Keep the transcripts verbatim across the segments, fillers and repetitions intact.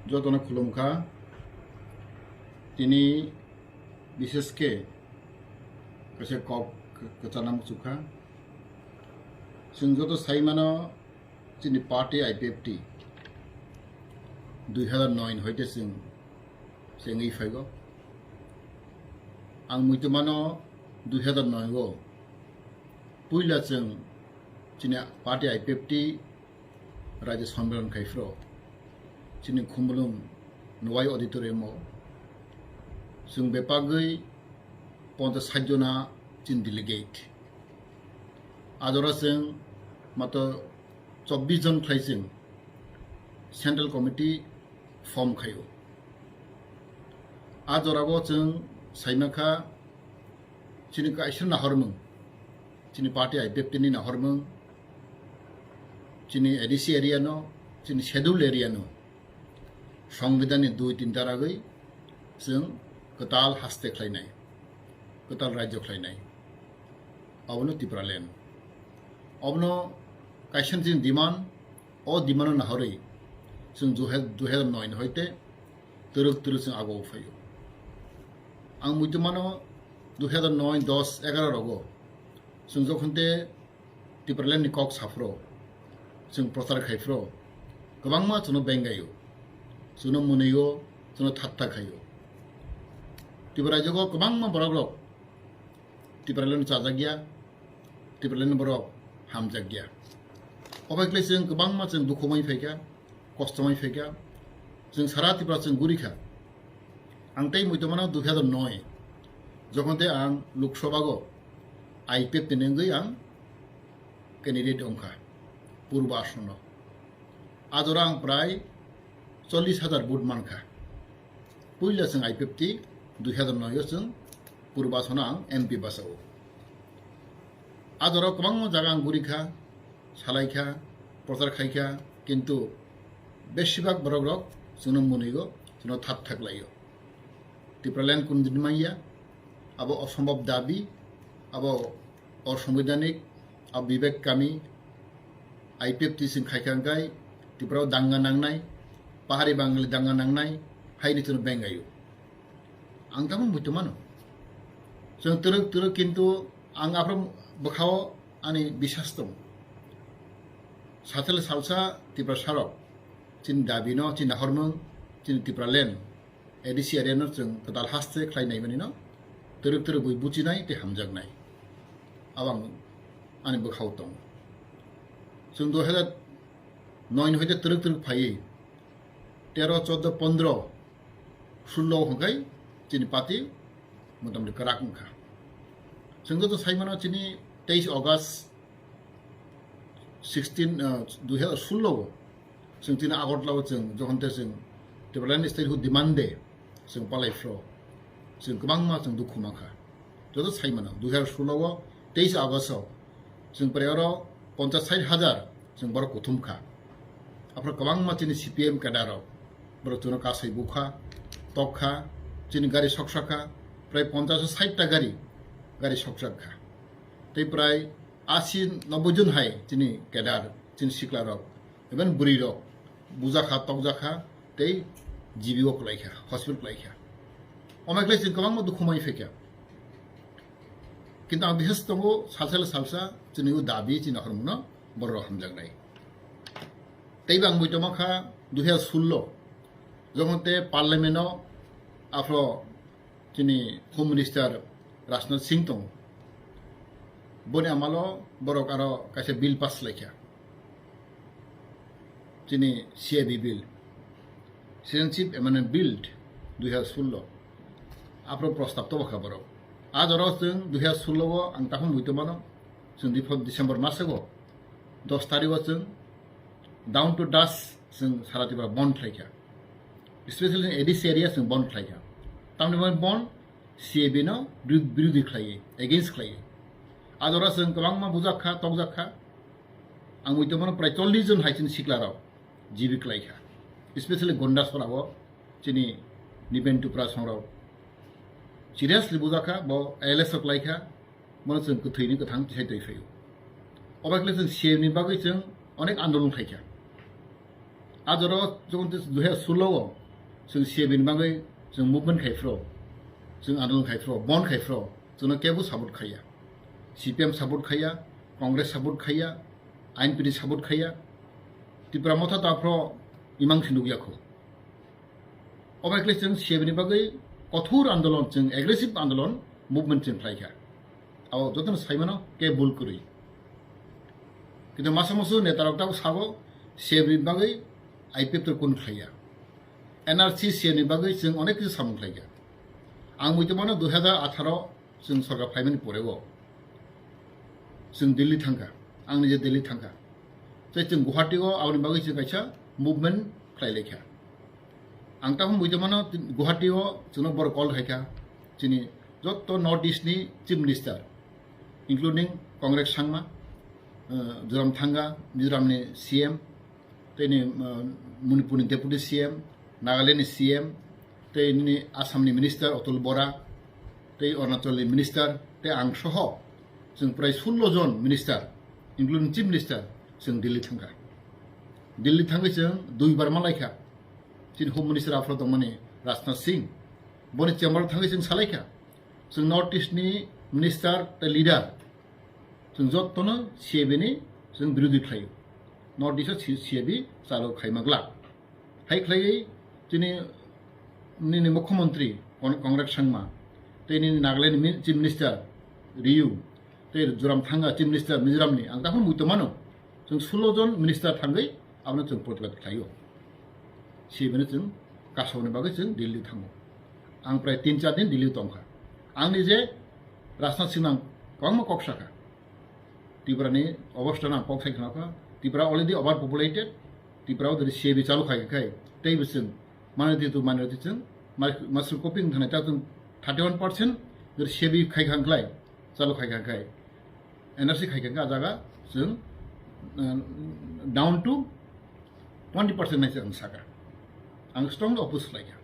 Jotono khulumkha. Tini bishesh khe kaisa kok kwchana muchukha. Chwng joto sai mano, chini party I P F T dui hazar noi hoite chwng chengwi phaigo. Ang muitu mano dui hazar noi o puila chwng chini party I P F T Rajya Sammelan khai phro chini Khumulwng Nwai Auditorium o chwng bepagwi ponchas sait jona chini delegate. Ajora chwng mato chobbish jon khlai chwng Central Committee form khaio. A jorao chwng saimakha chini kaisa nahormung, chini party I P F T ni nahormung, chini A D C area no, chini schedule area no, Songbidan ni dui tin daragwi chwng kwtal haste khlainai, kwtal rajyo khlainai. Abono Tipraland. Abono kaisa chini demand, o demand no nahorwi chwng dui hazar noi hoite twrwk twrwk chwng ago phaio. Ang muitu mano dui hazar noi, dos, egaroh rogo chwng jokhon te Tipraland ni kok saphro, chwng prochar khai phro, kwbangma chwngno bengaio, chwngno mwnwio, chwngno thatta khaio. Tripura rajyo o kwbangma borok rok Tipraland chajakya, Tipraland borok hamjakya. Obai khlai chwng kwbangma chwng dukhu mai phaikha, kosto mai phaikha, chwng sara Tripura chwng gurikha. Ang tei muitu mano dui hazar noi, jokhon te ang Lok Sabha o I P F T ni wngwi ang candidate wngkha Purba Asono. A jora ang prai chollish hazar vote mankha. Puila chwng I P F T dui hazar noi o chwng Purba Asono ang M P bachao. A jora kwbangma jaga ang gurikha, salaikha, prochar khaikha, kintu besibak borok rok chwngno mwnwio, chwngno thak thak laio. Tipraland kun din manya, abo osombhob dabi, abo osombidanik, abo bibek kami, I P F T sing khaikha hwnkhe Tripura o danga nangnai, pahari Bangali danga nangnai, haini chwngno bengaio. Ang tamo muitu mano. Chwng twrwk twrwk kintu ang aphro bwkhao ani bisas tongo. Satel salsa Tiprasarok chini dabino, chini nahormung, chini Tipraland, A D C area no chwng kwtal haste khlai nai mani no twrwk twrwk bui buchinai tei hamjaknai. Abo ang ani bwkhao tongo. Chwng dui hazar noi ni hoite twrwk twrwk phaiwi tero, chordo, pondro, sullo hwnkhe chini party motamoti kwrak wngkha. Chwng joto sai mano chini teis August sixteen, ah, dui hazar sullo o chwng chini Agartala o chwng jokhon te chwng Tipraland Statehood Demand Day chwng palai phro, chwng kwbangma chwng dukhu mankha. Joto sai mano dui hazar sullo o teis August o chwng pore oro ponchas sait hazar chwng borok kuthum kha. Aphro kwbangma chini C P M cadre rok, borok chwngno kasai bukha, tokha, chini gari soksa kha, prai ponchas sait ta gari, gari soksa kha. Tei prai asi nobboi jon hai chini cadre, chini sikla rok, even bwrwi rok bujakha, tokjakha, tei G B o kwlaikha, hospital kwlaikha. Omo khlai chwng kwbangma dukhu mai phaikha. Kintu ang bihas tongo, salsa le salsa chini o dabi chini nahormungno borok hamjaknai. Tei bang muitu mankha dui hazar sullo, jokhon te parliament o aphro chini Home Minister Rajnath Singh tongo. Boni amalo borok aro kaisa bill pass laikha. Chini C A B bill, Citizenship Amendment Bill dui hazar sullo. Aphro prostab to bwkha borok. A jora chwng dui hazar sullo o ang takhum muitu mano, chwng dipho December maso o dos tarikh o chwng down to dust chwng sara Tripura bond khlaikha. Especially A D C area chwng bond khlaikha. Tamni bond C A B no biru-, birodhi khlaiwi, against khlaiwi. A jora chwng kwbangma bujakha, tokjakha. Ang muitu mano prai chollish jon hai chini sikla rok G B kwlaikha. Especially Gondasora o chini Niben Tripura songrok seriously bujakha, bo A L S o kwlaikha, bono chwng kwthwini kwthang tisai twi phaio. Obo khle chwng C A B ni bagwi chwng onek andolon khlaikha. A jora o chwng tei dui hazar solo o chwng C A B ni bagwi chwng movement khai phro, chwng andolon khai phro, bon khai phro, chwngno kebo support khaiya. C P M support khaiya, Congress support khaiya, I N P ni support khaiya. Tripura Motha ta phro imang se nukya kho. Obai khle chwng C A B ni bagwi kothor andolon, chwng aggressive andolon, movement chwng khlai kha. Abo jotono saimano khe bul kwrwi. Kintu masa musu neta rok tabuk sago C A B ni bagwi I P F T kun khlaiya. N R C C A ni bagwi chwng onek kisu samung khlai kha. Ang muitu mano dui hazar atharo chwng sorkar phaimani pore o chwng Delhi thangkha, ang nije Delhi thangkha. Tei chwng Guwahati o aboni bagwi chwng kaisa movement khlai laikha. Ang tamo buitomano Guwahati o chwngno borok call khaikha, chini jotto North East ni Chief Minister, including Congress Sangma, uh, Zoram Thanga, Mizoram ni C M, tei ni, uh, Manipur ni Deputy C M, Nagaland ni C M, tei nini Assam ni Minister Atul Bora, tei Arunachal ni Minister, tei ang soho chwng prai sullo jon Minister, including Chief Minister, chwng Delhi thangkha. Delhi thangwi chwng duibar malaikha. Chini Home Minister aphro tongmani Rajnath Singh, boni chamber thangwi chwng salaikha. Chwng North East ni Minister tei Leader, chwng jottono C A B ni chwng birodhi khlaio. North East o C-, C A B chalo khaima glak. Hai khlaiwi chini nini Mukhyamantri Kon-, Conrad Sangma, tei nini Nagaland ni Min-, Chief Minister Ryu, tei Zoram Thanga Chief Minister Mizoram ni, ang takhwno muitu mano. Chwng sullo jon minister thangwi abono chwng protibad khlaio. C A B no chwng kasokni bagwi chwng Delhi thango. Ang prai tin char din Delhi tongkha. Ang nije Rajnath Singh ang kwbangma kok sakha. Tripura ni obostha no ang kok sai khna kha. Tripura already overpopulated. Tripura o dori C A B chalu khai khai. Tei bo chwng minority to minority chwng mas-, master copying thani ta chwng thirty one percent dori C A B khai khang khlai. Chalu khai khang khai. N R C khai khang kha jaga chwng, uh, down to twenty percent nai se ang saka. Ang strongly oppose khlai kha.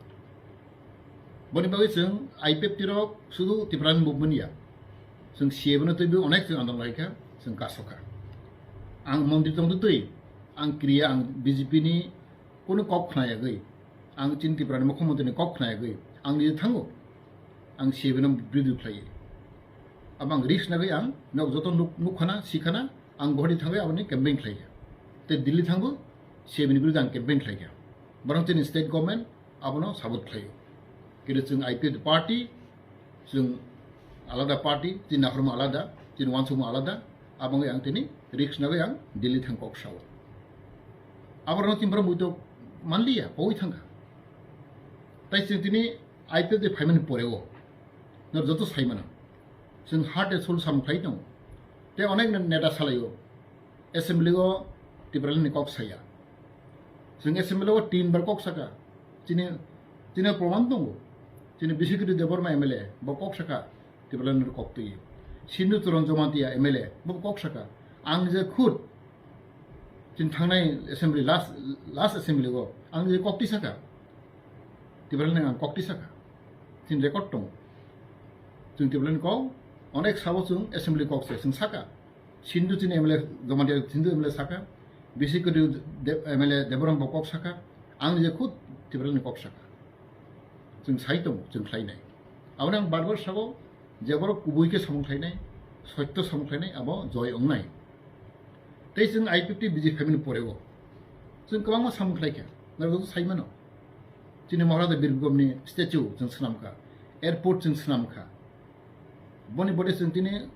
Boni bagwi chwng I P F T rok sudu Tipraland movement ya. Chwng C A B no twibo onek chwng andolon lai kha, chwng kasokha. Ang montri tongtwi twi, ang kriya, ang B J P ni kunu kok khna yagwi, ang chini Tiprani Mukhyamantri ni kok khna yagwi, ang nije thango, ang C A B no birodhi khlai. Abo ang risk nagwi ang nok joto nuk-, nukkhana, sikhana, ang Guwahati thangwi aboni campaign khlai kha. Tei Delhi thangbo C A B ni birodhi ang campaign khlai kha. Borok chini state government abono support khlaio. Kintu chwng I P F T party, chwng alada party, chini naharma alada, chini uansukma alada, aboni ang tini risk nagwi ang Delhi thang kok sao. Aborokno Tiprani muitu manliya, pogwi thangkha. Tai chwng tini I P F T phaimani poreo, nor joto saimano. Chwng heart and soul samung khlai tongo. Tei onek neta salaio. Assembly o Tipraland ni kok saya. Chwng assembly o tin bar kok saka. Chini, chini proman tongo. Chini Bishikri Debbarma M L A bo kok saka. Tipraland ni kok twi. Sindhu Charan Jamatia M L A bo kok saka. Ang je khud chini thangnai assembly last, last assembly o ang je kok twi saka. Tipraland ni ang kok twi saka. Chini record tongo. Chwng Tipraland ni kok onek sabo chwng assembly kok se chwng saka. Sindhu chini M L A, Jamatia Sindhu M L A saka, Bishikri De-, M L A Debbarma bo kok saka, ang je khud Tipraland ni kok saka. Chwng sai tongo, chwng khlainai. Aboni ang bar bar sabo, je borok kubui khe samung khlainai, soitto samung khlainai, abo joy wngnai. Tei chwng I P F T B J P phaimani poreo chwng kwbangma samung khlai kha, norok joto sai mano. Chini Maharaja Bir Bikramni statue chwng swnam kha, airport chwng swnam kha. Boni bode chwng tini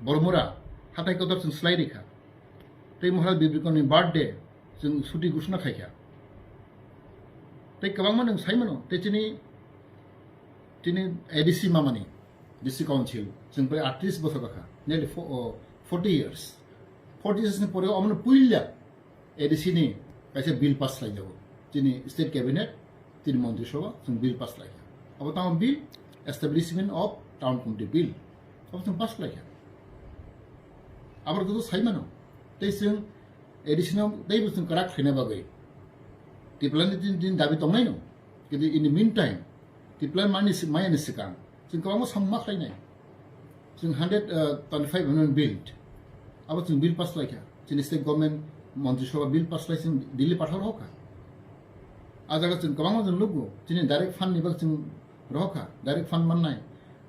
Bormura hatai kotor chwng slai rikha. Tei Maharaja Bir Bikramni birthday chwng suti gusuna khaikha. Tei kwbangma nwng sai mano, tei chini, chini A D C mamani, D C Council, chwng pai atris bosor kakha, nearly fo-, o, forty years. Forty years ni pore omono puila A D C ni kaisa bill pass khlai jago. Chini state cabinet, chini montri sabha, chwng bill pass khlai kha. Abo tamo bill, Establishment of Town Committee Bill. Abo chwng pass khlai kha. Abo joto sai mano. Tei chwng A D C no teibo chwng kwrak khlaina bagwi Tipraland ni din, din dabi tongnai no. Kintu in the meantime, Tipraland mani si-, maya ni swkang chwng kwbangma samung ma khlainai. Chwng hundred twenty-five amendment bill, abo chwng bill pass khlai kha. Chini state government montri sabha bill pass khlai chwng Delhi pathar rw kha. A jaga chwng kwbangma chwng nukgo, chini direct fund ni bagwi chwng rohor kha, direct fund mannai,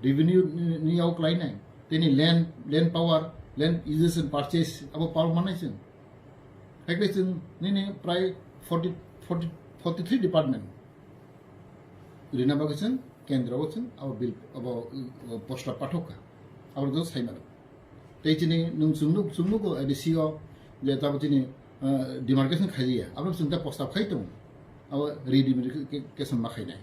revenue ni, ni yao klainai, tini land, land power, land usage and purchase abo power mannai chwng. Hakhe chwng nini prai forty, forty, forty three department rina bagwi chwng kendro o chwng abo bill, abo, uh, posta pathok kha, abo do sai mano. Tei chini nwng chwng nuk, chwng nugo A D C o je tabo chini, uh, demarcation khaiya, abo chwng ta posta khai tongo, abo redemarcation ma khainai.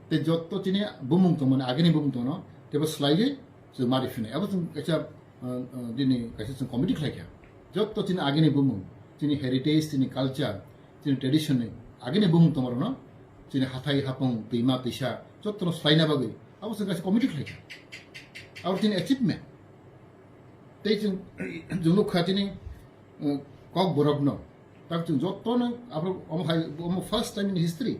Tei jotto chini bumung tongmani, agini bumung tongno, tebo swlaiwi chwng mari phinai. Abo chwng kaisa, uh, uh, dini kaisa chwng committee khlaikha. Jotto chini agini bumung, chini heritage, chini culture, chini tradition ni agini bumung tongmarokno, chini hathai hapung, twima twisa, jottono swlaina bagwi abo chwng kaisa committee khlaikha. Abo chini achievement. Tei chwng, chwng nukha chini, uh, Kokborokno. Tak chwng jottono abo omo hai, omo first time in history.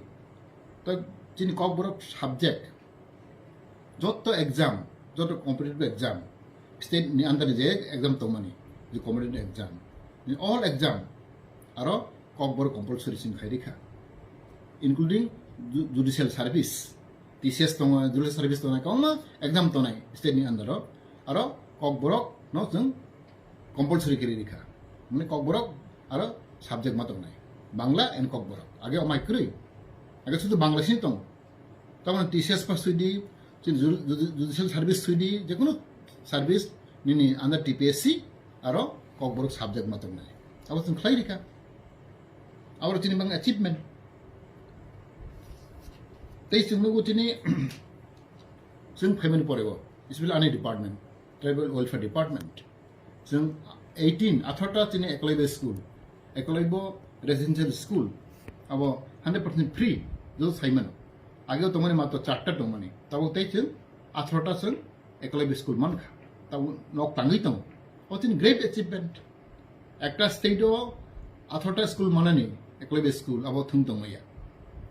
Tak chini Kokborok subject. Jotto exam, jotto competitive exam, state ni under ni je exam tongmani, je competitive exam, ni all exam, aro Kokborok compulsory chwng khai rikha, including ju-, judicial service, T C S tongo, judicial service tongo, kwbangma exam tongnai state ni under o, aro Kokborok no chwng compulsory kiri rikha, mane Kokborok aro subject ma tongnai, Bangla and Kokborok, age omai kwrwi, age sudu Bangla sini tong. Tamoni T C S pass sui di, chini ju-, ju-, judicial service sui di, je kunu service nini under T P S C aro Kokborok subject ma tongnai. Abo chwng khlai rikha. Abo chini bang achievement. Tei chwng nugo chini chwng phaimani pore o, especially ani department, tribal welfare department. Chwng eighteen, atharta chini Eklavya school, Eklavya residential school, abo hundred percent free, joto saimano. Ageo tongmani matro charta tongmani, tabo tei chwng atharta chwng Eklavya school mankha, tabo nok tangwi tongo. O chini great achievement. Ekta state o atharta school manani, Eklavya school, abo thwng tongmaya.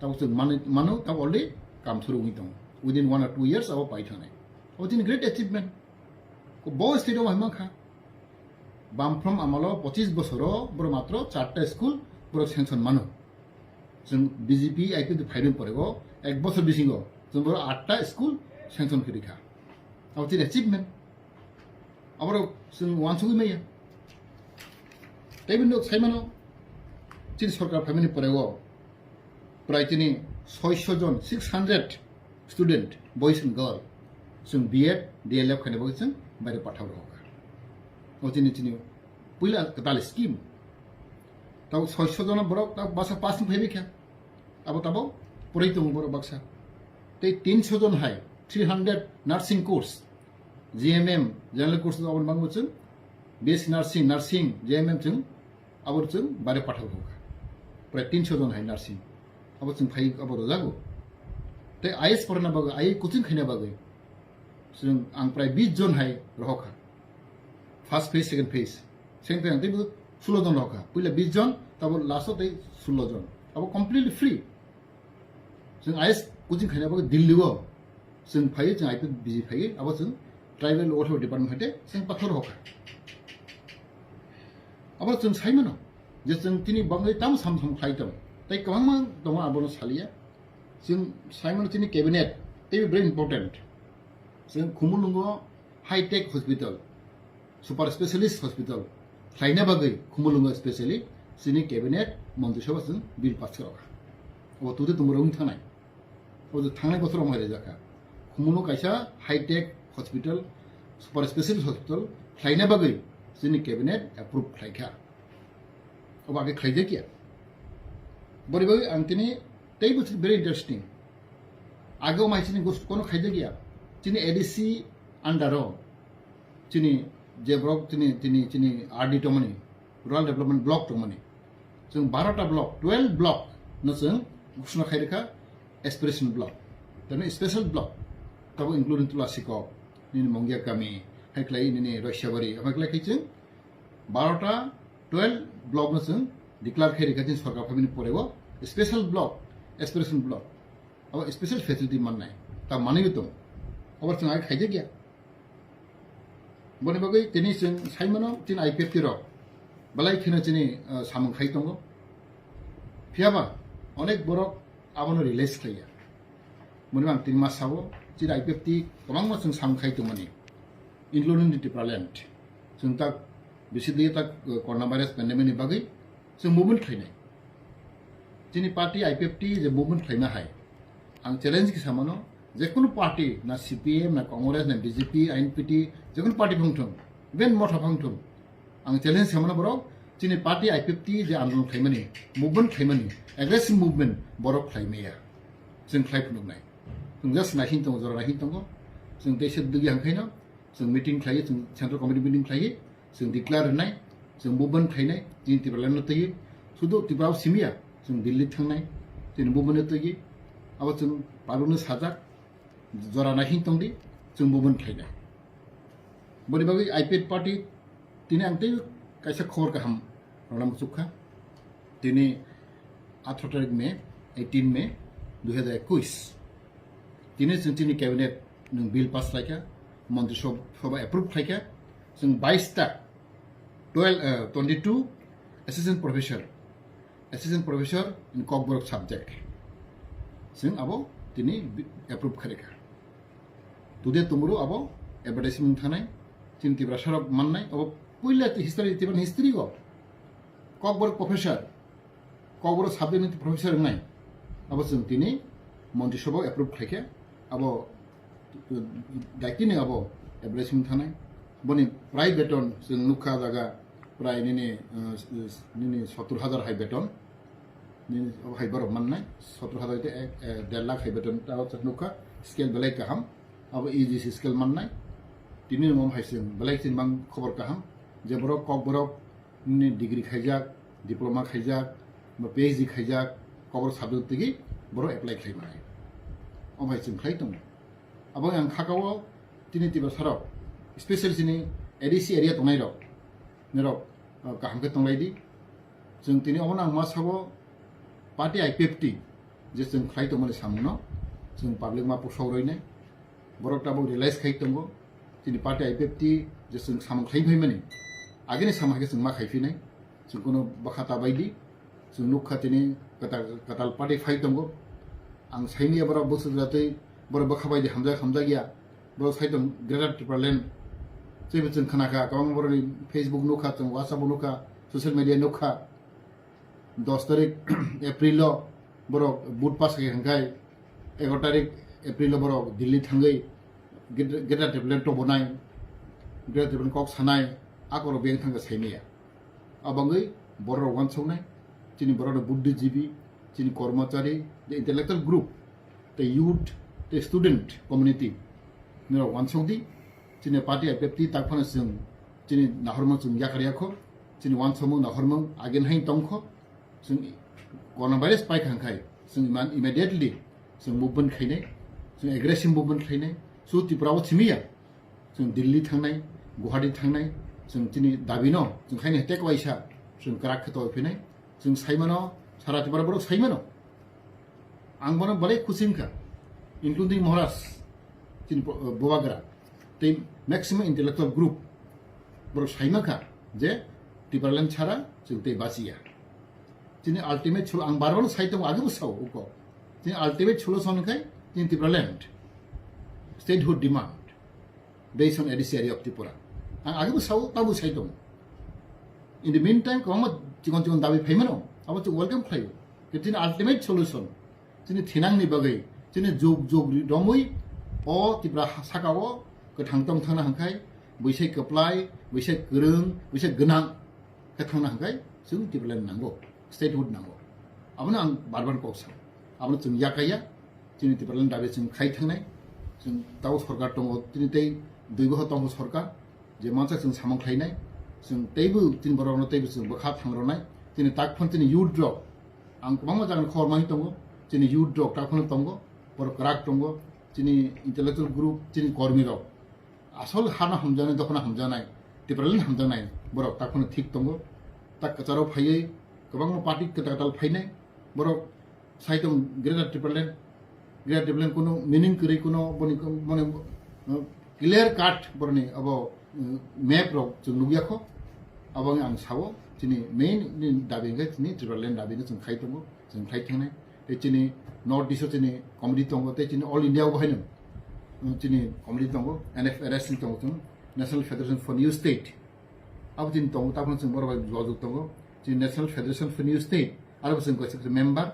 Tabo chwng mani-, mano, tabo already kam thuru wngwi tongo. Within one or two years abo pai thanai. Abo chini great achievement. Bo state o hai mankha. Bamphrom amalo pochis bosoro borok matro charta school borok sanction mano. Chwng B J P I P F T phaimani pore o ek bosor bisingo chwng borok atta school sanction khe rikha. Abo chini achievement. Aborok chwng uansugwi maya. Tei bini saimano chini sorkar phaimani pore o prai chini soiso jon, six hundred student, boys and girl, chwng B Ed, D L Ed khaina bagwi chwng baire pathao rokha. O chini, chini puila kwtal scheme. Tabo soiso jon borok tabo basa pass wng phaibai kha. Abo tabo pore tongo borok baksa. Tei tinso jon hai, three hundred nursing course, G M M, general course aboni bagwi chwng B S C nursing, nursing, G M M chwng abo chwng bare pathao rokha. Prai tinso jon hai nursing. Abo chwng phai abo rojago. Tei I A S porna bagwi, I A S coaching khaina bagwi chwng ang prai bis jon hai rohokha. First phase, second phase. Second phase ang tei bo sulo jon rohokha. Puila bis jon, tabo last o tei sulo jon. Abo completely free. Chwng I A S coaching khaina bagwi Delhi o chwng phaiwi, chwng I P F T B J phaiwi, abo chwng tribal welfare department hai tei chwng pathor rokha. Abo chwng saimano je chwng tini bagwi tamo sam sam khlai tong. Tei kwbangma tongo abono saliya. Chwng saimano chini cabinet tei very important. Chwng Khumulwngo high tech hospital, super specialist hospital khlaina bagwi Khumulwngo specially chini cabinet montri sabha chwng bill pass kha. Abo tute tumung wng thanai. Abo thangnai bosor wng rijak kha. Khumulwngo kaisa high tech hospital, super specialist hospital khlaina bagwi chini cabinet approve khlai kha. Obo age khlaijak ya. Bori bagwi ang tini tei bo very interesting. Age o mai chini gosto kono khaijak ya. Chini A D C under o chini je borok chini, chini, chini R D tongmani, Rural Development Block tongmani. Chwng barota block, twelve block no chwng ghoshona khai rikha aspiration block. Tamo special block. Tabo including Tulasikok, nini Mongia Kami, hai khlai nini Roisabari, hai khlai khai chwng barota, twelve block no chwng declare khai rikha chini sorkar phaimani pore o special block, aspiration block. Abo special facility mannai. Ta manwi tong. Abo chwng ai khaijak ya. Boni bagwi tini chwng saimano chini I P F T rok belai kheno chini, uh, samung khai tongo. Phiyaba onek borok Abono realize khlaiya. Moni ang tini ma sao, chini I P F T kwbangma chwng samung khai tongmani, including the Tipraland. Chwng tak bisi di tak, uh, coronavirus pandemic ni bagwi chwng movement khlainai. Chini party I P F T je movement khlaima hai, ang challenge kisa mano, je kunu party, na C P M, na Congress, na B J P, I N P T, je kunu party phang thung, even motha phang thung, ang challenge kisa mano borok, chini party I P F T je andolon khlaimani, movement khlaimani, aggressive movement borok khlaimaya. Chwng khlai phunuknai. Chwng just naising tongo, jora naising tongo. Chwng tei se digi hangkhaino, chwng meeting khlaiwi, chwng central committee meeting khlaiwi, chwng declare rwnai, chwng movement khlainai, chini Tipraland no twiwi, sudu Tripura o simiya, chwng Delhi thangnai, chini movement no twiwi, abo chwng public no sajak, jora naising tongdi, chwng movement khlainai. Boni bagwi I P F T party tini ang tei kaisa khobor kaham rwna muchukha. Tini atharo tarik May, eighteen May dui hazar ekush. Tini chwng chini cabinet nwng bill pass khlaikha, montri sob-, sobha approve khlaikha. Chwng bais ta, twelve, eh, twenty-two assistant professor, assistant professor in Kokborok subject. Chwng abo tini bi-, approve khlaikha. Today tomorrow abo advertisement thanai, chini Tiprasa rok mannai, abo puila history, Tiprasa history o Kokborok professor, Kokborok subject ni professor wngnai, abo chwng tini montri sobha approve khlaikha, abo daitini abo advertisement thanai, boni prai beton chwng nukha jaga prai nini, uh, nini sottur hajar hai beton, nini abo hai borok mannai, sottur hajar te ek, eh, der lakh hai beton, abo chwng nukha scale belai kaham, abo E G C scale mannai, tini omo hai chwng belai chwng bang khobor kaham, je borok Kokborok nini degree khaijak, diploma khaijak, ba P H D khaijak, Kokborok subject tigi borok apply khlai manai. Omo hai chwng khlai tongo. Abo ang khakao tini Tiprasa rok, special chini A D C area tongnai rok, nirok, uh, kaham khe tonglai di. Chwng tini omo ang ma sabo party I P F T je chwng khlai tongmani samungno chwng public ma pusok roinai. Borok tabuk realize khai tongo. Chini party I P F T je chwng samung khlai phaimani, agini samung hai khe chwng ma khai phinai. Chwng kuno bwkha ta bai di. Chwng nukha tini kwtal, kwtal party phai tongo. Ang saimanya borok bwswk jatwi borok bwkha bai di hamjak, hamjak ya. Borok sai tong Greater Tipraland. Teibo chwng khna kha, kwbangma borokni Facebook nukha, chwng WhatsApp o nukha, social media nukha. Dos tarik April o borok vote pass khe hwnkhai, egaro tarik April o borok Delhi thangwi Greater, Greater Tipraland tobonai, Greater Tipraland kok sanai, akorok beng thangkha saimanya. Abangwi borok rok wansuknai, chini borok rok buddhijibi, chini kormachari, the intellectual group, the youth, the student community, nirok wansukdi, chini party I P F T tak phano chwng, chini nahorma chwng yakar yakho, chini wansukmung nahormung again hai tongkho, chwng coronavirus paikha khai, chwng iman immediately chwng movement khainai, chwng aggressive movement khainai, so Tripura o simiya, chwng Delhi thangnai, Guwahati thangnai, chwng chini dabino, chwng khaini tek waisa, chwng kwrak khe tongphinai, chwng saimano, sara Tripura borok saimano. Ang bono belai khusi wngkha, including Maharaj, chini bo-, Bubagra, tei maximum intellectual group, borok saimankha je Tipraland chara chwng tei bachiya. Chini ultimate solu-, ang bar bar sai tongo, agebo sao uko. Chini ultimate solution khai chini Tipraland. Statehood demand. Based on A D C area of Tripura. Ang agebo sao, tabo sai tongo. In the meantime, kwbangma chikon chikon dabi phaimano, abo chwng welcome khlaio. Khe chini ultimate solution, chini thinangni bagwi, chini jug jug ri-, romwi, o Tripura ha-, sakao kwthang tong thangna hwnkhai, buisai kwplai, buisai kwrwng, buisai gwnang khe thangna hwnkhai, chwng Tipraland nango, statehood nango. Abono ang bar bar kok sao. Abono chwng yakaya, chini Tipraland dabi chwng khai thangnai, chwng tao sorkar tongo, chini tei dui boho tongo sorkar, je mansa chwng samung khlainai, chwng teibo chini borokno teibo chwng bwkha thangrwnai, chini tak phano chini youth rok, ang kwbangma jagani khobor manwi tongo, chini youth rok tak phano tongo, borok kwrak tongo, chini intellectual group, chini kormi rok, asol hano hamjaknai, dophano hamjaknai, Tipraland hamjaknai, borok tak phano thik tongo, tak kwcharo phaiwi kwbangma party kwtal kwtal phainai, borok sai tong Greater Tipraland, Greater Tipraland kuno meaning kwrwi kuno boni, boni, uh, clear cut boroni abo, uh, map rok chwng nukya kho. Abo wngkha ang sao chini main ni dabi hwnkhe chini Tipraland dabi no chwng khai tongo, chwng khai thangnai. Tei chini North East o chini committee tongo, tei chini All India o bo haino, um, chini committee tongo, N F R S ni tongo chwng, National Federation for New State. Abo chini tongo, tabukno chwng borok bai jojak tongo. Chini National Federation for New State, aro bo chwng kaisa kaisa member,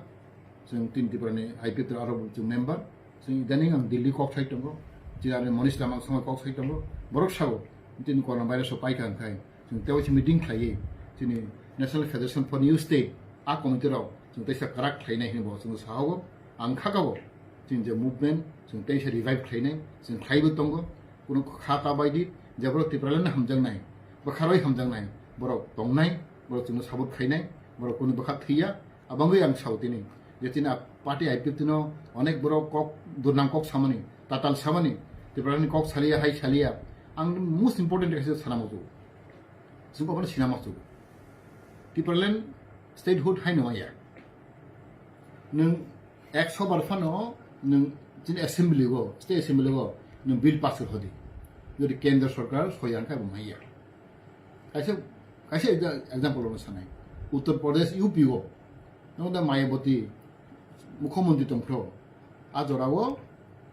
chwng tini Tripura ni I P F T aro bo chwng member. Chwng idaning ang Delhi kok sai tongo, chini aro Manish Lamang songwi kok sai tongo. Borok sao, chini corona virus o paikha hwnkhai, chwng tei waisa meeting khlaiwi chini National Federation for New State a committee rok chwng teisa kwrak khlainai hinwi bo chwng sahogo. Ang khakabo chini je movement chwng teisa revive khlainai, chwng khlaiwi tongo. Kuno kha ta baidi je borok Tipraland hamjaknai, bwkharoi hamjaknai borok tongnai, borok chwngno support khainai, borok kunu bwkha thwiya. Abangwi ang sao tini je chini a party I P F T no onek borok kok durnang kok samani, tatal samani, Tipraland ni kok saliya hai saliya. Ang most important kaisa sana muchungo. Chwng bono sina muchungo. Tipraland statehood haino maya. Nwng ekso bar phano nwng chini assembly o, state assembly o nwng bill pass rwdi. Jodi kendra sarkar soya hwnkhe bo maya. Kaisa, kaisa exa-, example ono sanai. Uttar Pradesh U P o nwng da Mayawati mukhyamantri tongphro. A jorao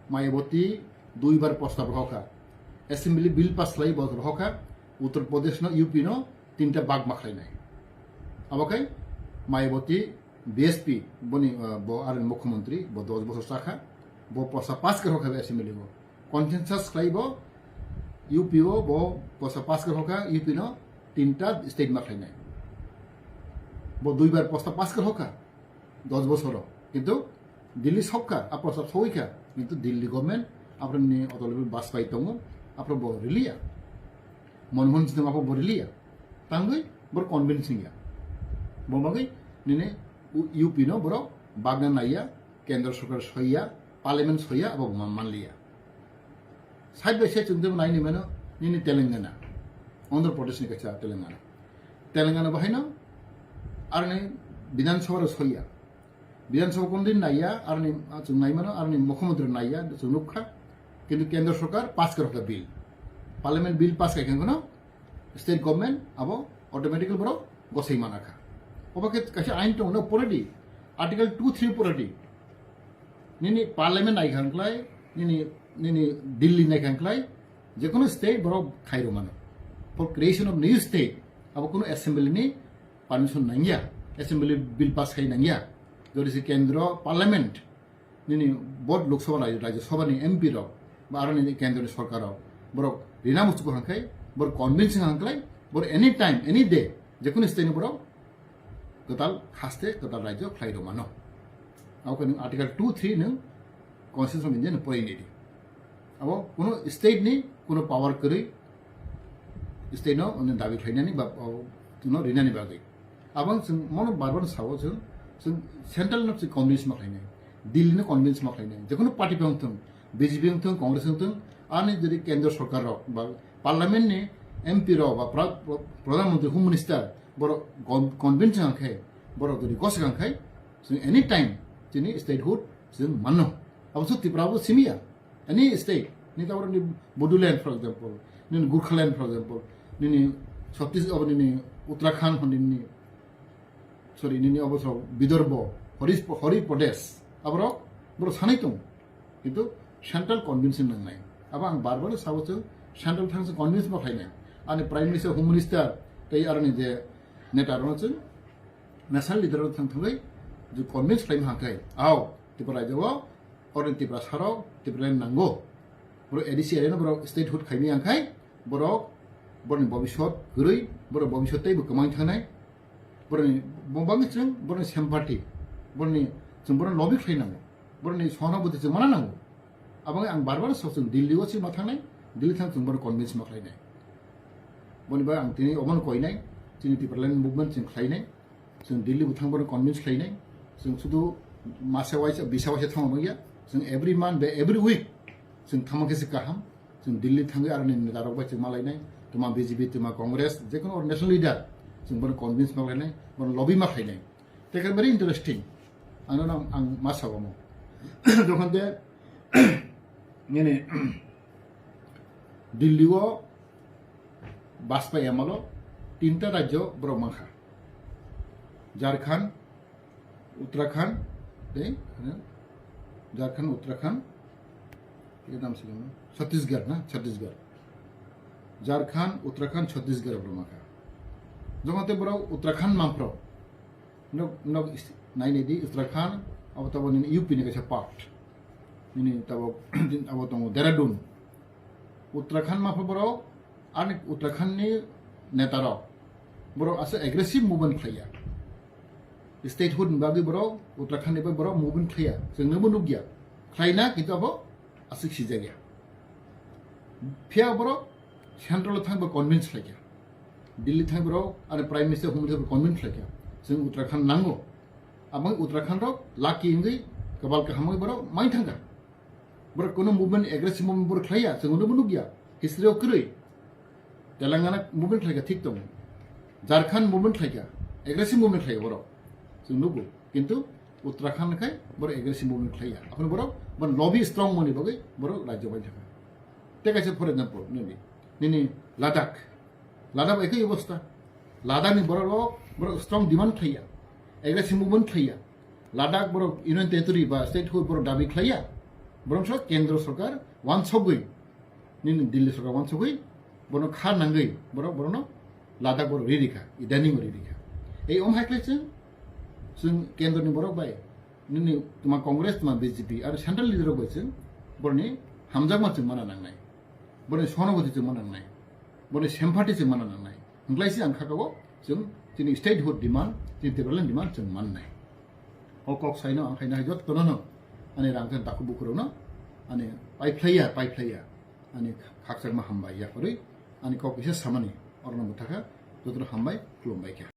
Mayawati duibar prostab rwkha. Assembly bill pass khlai bo rwkha. Uttar Pradesh no U P no tinta bag ma khlainai. Abo khai Mayawati B S P boni, uh, bo aroni mukhyamantri bo dos bosor chakha. Bo prostab pass khe rwkha assembly o. Consensus khlai bo U P o bo prostab pass khe rwkha U P no tinta state ma khlainai. Bo duibar prostab pass khe rwkha. Dos bosoro. Kintu Delhi sokha, a prostab sogwi kha. Kintu Delhi government, abrani Atal Bihari Vajpayee tongo, aphro bo riliya. Manmohan Singh tongo, aphro bo riliya. Tangwi bor convincing ya. Bo bagwi nini U-, U P no borok bagna naiya, kendra sarkar soiya, parliament soiya, abo man-, manliya. Side by side chwng tebo naini mano nini Telangana, Andhra Pradesh ni kaisa Telangana. Telangana bahaino aroni Bidhan Sabha rok soiya. Bidhan Sabha kono din naiya, aroni, ah, chwng nai mano, aroni mukhyamantri naiya, chwng nukha. Kintu kendra sarkar pass khe rwkha bill. Parliament bill pass khai kheno state government abo automatically borok gosai manakha. Obo khe kaisa ain tongo no poredi, Article two three poredi. Nini parliament nai khan klai, nini, nini Delhi nai khan klai, je kono state borok khai rw mano. For creation of new state, abo kono assembly ni permission nangya, assembly bill pass khai nangya. Jodi se kendro parliament, nini both Lok Sabha, Rajya Sabha ni M P rok, ba aro nini kendro ni sarkar rok, borok rina muchuk hangkai, borok convincing hangklai, borok any time, any day, je kono state ni borok kwtal haste, kwtal rajyo khlai rw mano. Abo khe nwng Article two three nwng Constitution of India ni porinidi. Abo kuno state ni kuno power kwrwi state no nwng dabi khlainani ba, o, no rinani bagwi. Abo ang chwng mono bar bar sao chwng, chwng central no chwng convince ma khlainai, Delhi no convince ma khlainai, je kono party phano thung, B J P wng thung, Congress wng thung, ani jodi kendro sarkar rok ba parliament ni M P rok ba pra-, pra-, pradhan mantri, home minister borok con-, convince wng khe, borok jodi gosok wng khe, chwng any time chini statehood chwng manno. Abo se Tripura bo simiya. Any state, ni ta oro ni Bodoland, for example, nini Gurkhaland, for example, nini Chhattis-, abo nini Uttarakhand, hwn nini, sorry, nini abo so Vidarbha, Harish-, Hari Pradesh, aborok, borok sanai tong. Kintu central convince nangnai. Abo ang bar bar sao chwng, central thang se convince ma khlainai. Ani Prime Minister, Home Minister, tei aroni je neta rok chwng national leader rok thang thangwi je convince khlaima hangkai. Ao, Tripura rajyo o, oro Tripura sarok, Tripura nango. Borok A D C area no borok statehood khaimi hangkai, borok, borokni bobiswt kwrwi, borok bobiswt teibo kwmang thangnai. Borokni bo-, bangwi chwng, borokni sympathy, borokni chwng borokni lobby khlai nango. Borokni sohanobhuti chwng mana nango. Aboni ang bar bar sok chwng Delhi o chwng ma thangnai, Delhi thang chwng borok convince ma khlainai. Boni bai ang tini obono koinai, chini Tipraland movement chwng khlainai, chwng Delhi bo thang borok convince khlainai, chwng sudu masa waisa, bisa waisa thangma nungya, chwng every month ba every week chwng thangma khe se kaham, chwng Delhi thangwi aroni neta rok bai chwng malainai, tuma B J P, tuma Congress, jekono national leader, chwng bono convince ma khlainai, bono lobby ma khlainai. Tei khe very interesting. Ang nono ang ma sao omo. Jokhon je nini Delhi o Bajpayee amolo tinta rajyo borok mankha. Jharkhand, Uttarakhand, tei, ano, Jharkhand, Uttarakhand, tei dam sini Chhattisgarh na, Chhattisgarh. Jharkhand, Uttarakhand, Chhattisgarh borok makha. Jongate borok Uttarakhand mangphro. Nok, nok is-, nai nai di Uttarakhand, abo tabo nini U P ni kaisa part. Nini tabo, abo tongo Dehradun. Uttarakhand mangphro borok, ani Uttarakhand ni neta rok. Borok asa aggressive movement khlaiya. Statehood ni bagwi borok, Uttarakhand ni bagwi borok movement khlaiya. Chwng nungbo nukya. Khlaina, kintu abo aswk sijakya. Phiya borok central o thangbo convince khlaikha. Delhi thang borok, ani Prime Minister humui thangbo convince khlaikha. Chwng Uttarakhand nango. Abang Uttarakhand rok lucky wngwi, kabal kaham wngwi borok mai thangkha. Borok kuno movement, aggressive movement borok khlaiya, chwng nungbo nukya. History o kwrwi. Telangana movement khlaikha, thik tongo. Jharkhand movement khlaikha, aggressive movement khlaiya borok. Chwng nugo. Kintu Uttarakhand khai borok aggressive movement khlaiya. Aphano borok, borok lobby strong mani bagwi borok rajyo bai thangkha. Tei kaisa, for example, nini, nini Ladakh. Ladakh bai ekhe obostha. Ladakh ni borok rok, borok strong demand khlaiya. Aggressive movement khlaiya. Ladakh borok Union Territory ba statehood borok dabi khlaiya. Borok sok kendro sorkar wansogwi, nini Delhi sorkar wansogwi, bono kha nangwi, borok, borokno Ladakh borok ririkha, idaning ririkha. Ei om hai khlai chwng, chwng kendro ni borok bai, nini tuma Congress, tuma B J P, aro central leader rok bai chwng, boroni hamjakma chwng mana nangnai. Boroni sonoboti chwng mana nangnai. Boroni sympathy chwng mana nangnai. Hwnglai si ang kha kabo chwng chini statehood demand, chini Tipraland demand chwng mannai. O kok saino ang khaina hai jottono no ani rang jan takhuk bukurokno ani paiphlaiya, paiphlaiya. Ani khakchangma hambai yaphorwi ani kok kisa samani orno bwthakha, jotono hambai, khulumbai kha.